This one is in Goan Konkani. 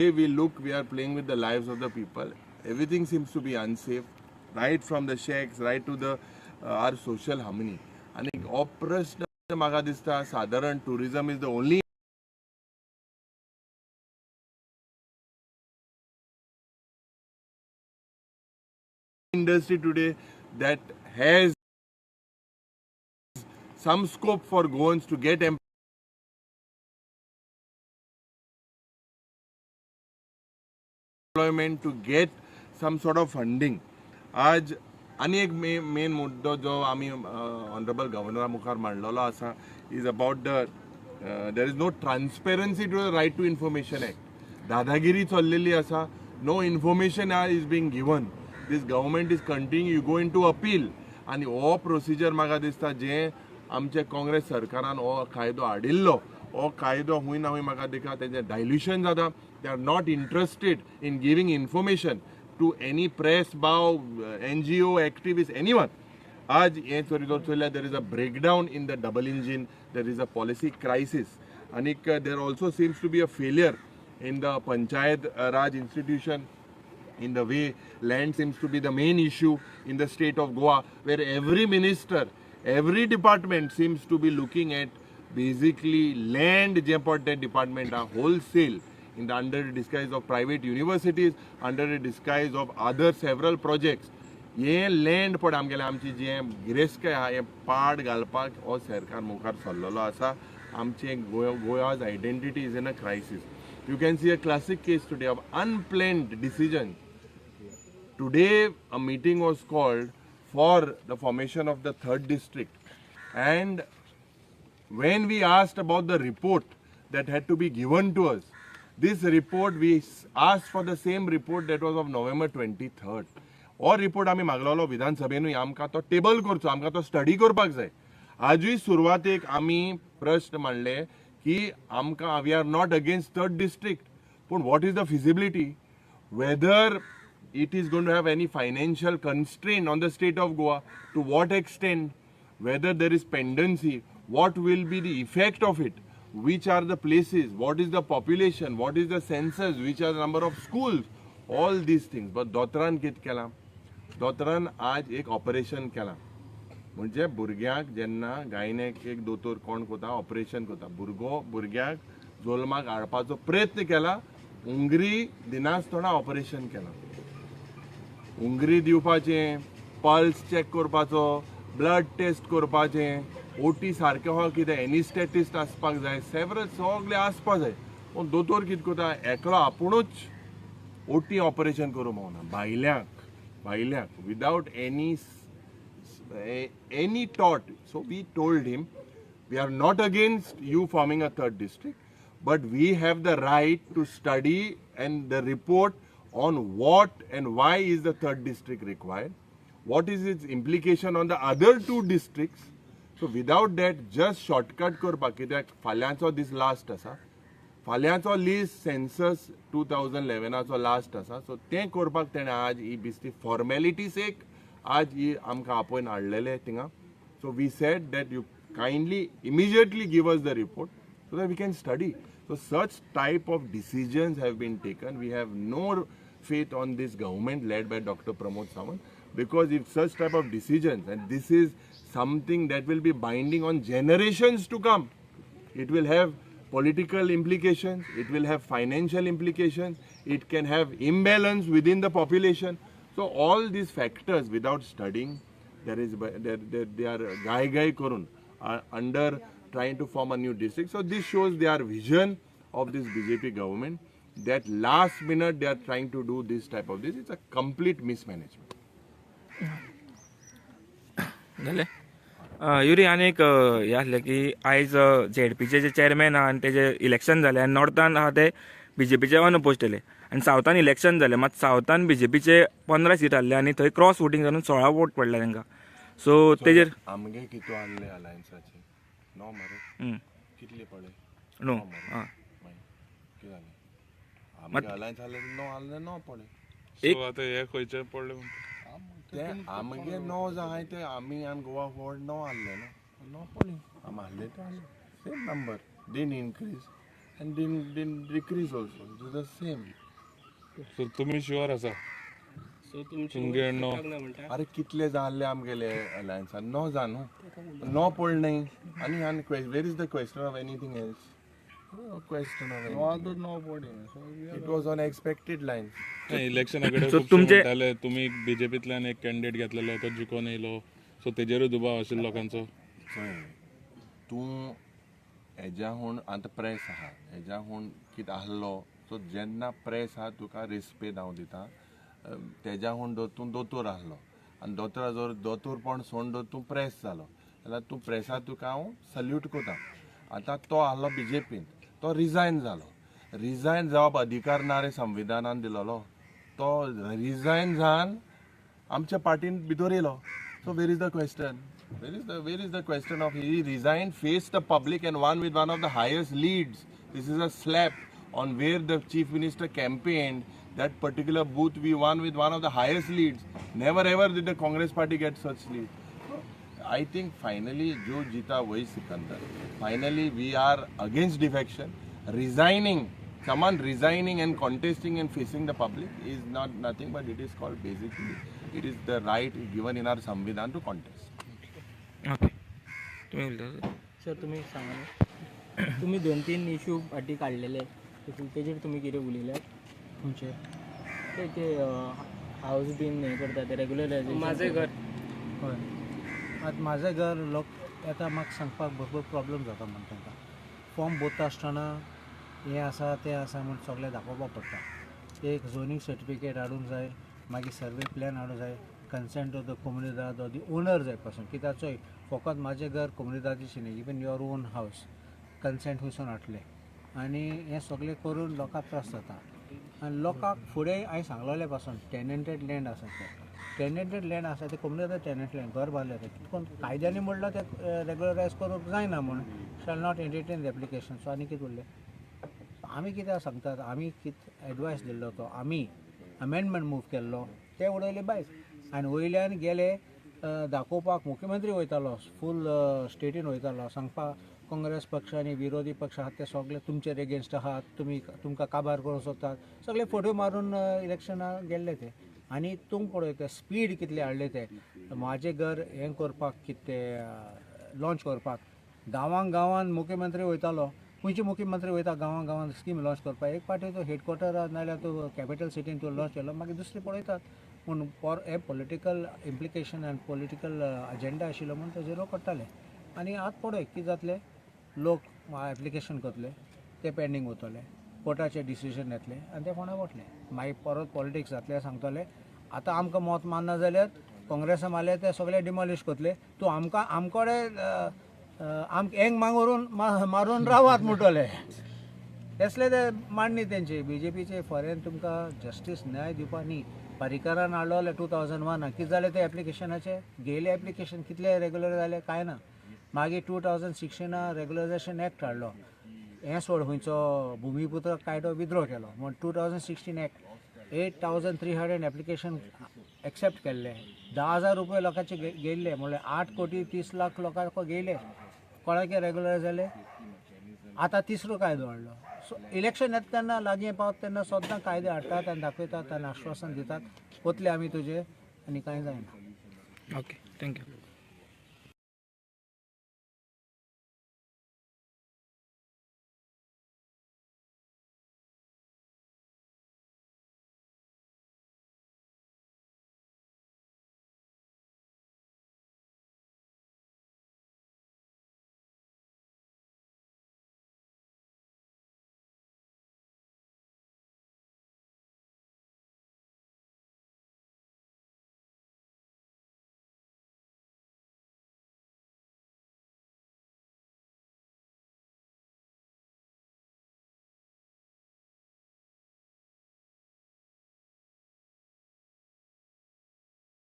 We look, we are playing with the lives of the people. Everything seems to be unsafe, right from the shacks, right to the our social harmony. आनी हो प्रश्न म्हाका दिसता सादारण tourism is the only industry today that has some scope for Goans to get employment, to get some sort of funding. आज आनी एक मेन मुद्दो जो आमी ऑनरेबल गव्हर्नरा मुखार मांडलेलो आसा is about the there is no transparency to the right to information act. दादागिरी चल्लेली आसा, no information is being given. This government is continue you going to appeal आनी हो प्रोसिजर म्हाका दिसता जें आमचे काँग्रेस सरकारान हो कायदो हाडिल्लो, हो कायदो हूंय ना हूंय म्हाका दिसता तेजें डायल्युशन जाता. They are not interested in giving information to any press बाव, NGO activist, anyone. आज हें चोयल्यार there is a breakdown in the double engine, there is a policy crisis आनीक there also seems to be a failure in the Panchayat Raj institution, in the way land seems to be the main issue in the state of Goa, where every minister, every department seems to be looking at basically land जे पड ते department are wholesale in the under the disguise of private universities, under the disguise of other several projects. हे लँड पड आमगेलें आमची जें गिरेस्तकाय आहा हें पाड घालपाक हो सरकार मुखार सरलेलो आसा. आमचें Goa's identity is in a crisis. You can see a classic case today of unplanned decision. Today a meeting was called for the formation of the third district, and when we asked about the report that had to be given to us, this report we asked for the same report that was of November 23rd. हो रिपोर्ट आमी मागलेलो विधानसभेनूय, आमकां तो टेबल करचो, आमकां तो स्टडी करपाक जाय. आजूय सुरवातेक आमी प्रश्न मांडले की आमकां we are not against third district, पूण what is the feasibility, whether it is going to have any financial constraint on the state of Goa, to what extent, whether there is pendency, what will be the effect of it, which are the places, what is the population, what is the census, which are the number of schools, all these things. But दोतोरान कितें केलां, दोतोरान आज एक ऑपरेशन केलां. म्हणजे भुरग्यांक जेन्ना गायनेक एक दोतोर कोण कोता ऑपरेशन करता, भुरगो भुरग्याक जल्माक हाडपाचो प्रयत्न केला, उंगरी दिनासतना ऑपरेशन केलां. उंगरी दिवपाचें, पल्स चॅक करपाचो, ब्लड टेस्ट करपाचें, ओटी सारकें हो कितें एनिस्टेटिस्ट आसपाक जाय, सेवरल सगळे आसपाक जाय. पूण दोतोर कितें करता, एकलो आपुणूच ओटी ऑपरेशन करूंक पावना, भायल्यांक भायल्यांक without any thought. So we told him we are not against you forming a third district, but we have the right to study and the report on what and why is the third district required, what is its implication on the other two districts. So without that just shortcut करपाक, कित्याक फाल्यांचो दीस लास्ट आसा, फाल्यांचो लिस्ट सेन्सस 2011 लास्ट आसा. सो तें करपाक तेणें आज ही बेश्टी फॉर्मेलिटी सेक आज ही आमकां आपोवन हाडलेले थिंगा. So we said that you kindly immediately give us the report so that we can study. So such type of decisions have been taken. We have no faith on this government led by Dr. Pramod Sawant, because if such type of decisions, and this is something that will be binding on generations to come, it will have political implications, it will have financial implications, it can have imbalance within the population. So all these factors without studying, there is they are gai gai korun under trying to form a new district. So this shows their vision of this BJP government, that last minute they are trying to do this type of this. It's a complete mismanagement. जालें. युरी, आनी एक हें आसलें की आयज झेडपीचे जे चेअरमॅन आहा आनी तेजे इलेक्शन जालें आनी नॉर्थान आहा ते बीजेपीचे अनअपोज्ड येयले आनी सावथान इलेक्शन जालें, मात सावथान बीजेपीचे 15 सीट आहले आनी थंय क्रॉस वोटींग जावन 16 वोट पडले तांकां. सो तेजेर आमगे कितू आहले अलायन्साचे नो मरे, कितले पडले नो, आं कितें जालें आमगे अलायन्स आहले नो आहले नो पडले. सो आतां हे खंयचे पडले म्हणटा ते आमगे नो जाय ते आमी आनी गोवा फॉरवर्ड नो आहले न्हू, नो पडले आमी आहले ते आहले same number, didn't increase. And didn't decrease also. It is the same. So तुमी शुअर आसा? सो तुमचे तुमगे नो. म्हणटा. अरे कितले जाल्ले आमगेले अलायन्सान नो जा न्हू, नो पडले न्ही. आनी आनी where is the question of anything else? Question of it was on expected line. इलेक्शना कडेन So खुबशे तुमचे- म्हणटाले तुमी बीजेपींतल्यान एक कॅन्डिडेट घेतलेलो, तो जिखोन येयलो, सो तेजेरूय दुबाव आशिल्लो लोकांचो. चोय, तूं हेज्याहून आतां प्रेस आहा, हेज्याहून कितें आहलो. सो जेन्ना प्रेस आहा तुका रेस्पेद हांव दिता. तेज्याहून तूं दोतोर आहलो आनी दोतोरा जर दोतोरपण सोडून जर तूं प्रेस जालो जाल्यार तूं प्रेसा तुका हांव सल्यूट करता. आतां तो आहलो बीजेपीन, तो रिजायन जालो. रिजायन जावप अधिकार ना रे संविधानान दिलोलो. तो रिजायन जावन आमच्या पार्टीन भितर येयलो. So where is the question? Where is the question of he resign, face the public and won with one of the highest leads? This is a slap on where the chief minister campaigned. That particular booth we won with one of the highest leads. Never ever did the Congress party get such lead. So, I think finally जो जीता वही Sikandar. Finally we are against defection. Resigning, someone resigning and contesting and facing the public is not nothing but it is called, basically it is the right given in our Samvidhan to contest. Okay, तुमी उलयता. सर, तुमी सांगा न्हू, तुमी दोन तीन इशू फाटीं काडलेले, तेजेर तुमी कितें उलयल्यात? खंयचे? ते ते हावस बीन हें करता ते रेगुलरायजेशन. माझे घर. हय, आतां म्हाजें घर लोक येता, म्हाका सांगपाक भरपूर प्रॉब्लम जाता म्हण तांकां फॉर्म भरता आसतना हें आसा तें आसा म्हूण सगळें दाखोवपाक पडटा. एक झोनींग सर्टिफिकेट हाडूंक जाय, मागीर सर्वे प्लॅन हाडूंक जाय, consent of the comunidade or the owner जाय पासून. कित्याक चोय, फकत म्हाजें घर कोमुनिदादीचें न्ही, even your own house consent खंयसून हाडटलें? आनी हें सगळें करून लोकांक त्रास जाता. आनी लोकांक फुडें हांवें सांगलेलें पासून, टेनंटेड लँड आसा तें, टेनंटेड लँड आसा तें, कोमुनिदाद टेनंट लँड घर बांदलें तें कोण कायद्यानी म्हणलां तें रेगुलरायज करूंक जायना म्हूण, shall not entertain the application. So आनी कितें उरलें? आमी कित्याक सांगतात? आमी कितें एडवायस दिल्लो तो, आमी अमेंडमेंट मूव केल्लो, ते उडयले बायज. आनी वयल्यान गेले दाखोवपाक, मुख्यमंत्री वयतालो, फूल स्टेटीन वयतालो सांगपाक, काँग्रेस पक्ष आनी विरोधी पक्ष आहात ते सगळे तुमचेर एगेन्स्ट आहात, तुमी तुमकां काबार करूंक सोदतात. सगळे फोटो मारून इलेक्शनाक गेल्ले ते. आनी तुम पळय ते स्पीड कितले हाडले ते म्हाजें घर हें करपाक, कितें ते लॉन्च करपाक गांवां गांवान मुख्यमंत्री वयतालो. खंयचे मुख्यमंत्री वयता गांवां गांवान स्कीम लॉन्च करपाक? एक पाटी तो हेडक्वॉर्टर नाजाल्यार तो कॅपिटल सिटीन तो लॉन्च केलो, मागीर दुसरी पळयतात. पूण फॉर हे पॉलिटिकल इम्प्लिकेशन आनी पॉलिटिकल अजेंडा आशिल्लो म्हूण तेजेर काडटाले. आनी आतां पळय कितें जातलें, लोक एप्लिकेशन करतले, ते पेंडींग वतले, कोर्टाचे डिसिजन येतले आनी ते फोंडा वतले. मागीर परत पॉलिटिक्स जातले, सांगतले आतां आमकां मत मारना जाल्यार काँग्रेसा मारल्यार ते सगळे डिमॉलिश करतले, तूं आमकां आमकडे आमकां हेंक मांगोरून मारून रावात म्हणटले. तसले ते मांडणी तेंची बीजेपीचे. फॉरेन तुमकां जस्टीस न्याय दिवपा न्ही. पर्रीकरान हाडलोले 2001, कितें जालें ते एप्लिकेशनाचे? गेले एप्लिकेशन कितले रेगुलर जाले? कांय ना. मागीर 2016 रेगुलरायझेशन एक्ट हाडलो, हें सोड, खंयचो भुमीपुत्र कायदो विद्रो केलो म्हण 2016 act 8300 application accept केल्ले, 10,000 रुपये लोकांचे गेल्ले, म्हणल्यार 8 कोटी 30 लाख लोकांक गेले. कोणाके रेगुलर जाले? आतां तिसरो कायदो हाडलो. सो इलेक्शन येता तेन्ना, लागीं पावता तेन्ना सद्दां कायदे हाडटात आनी दाखयतात आनी आश्वासन दितात, वतले आमी तुजे, आनी कांय जायना. Okay, thank you.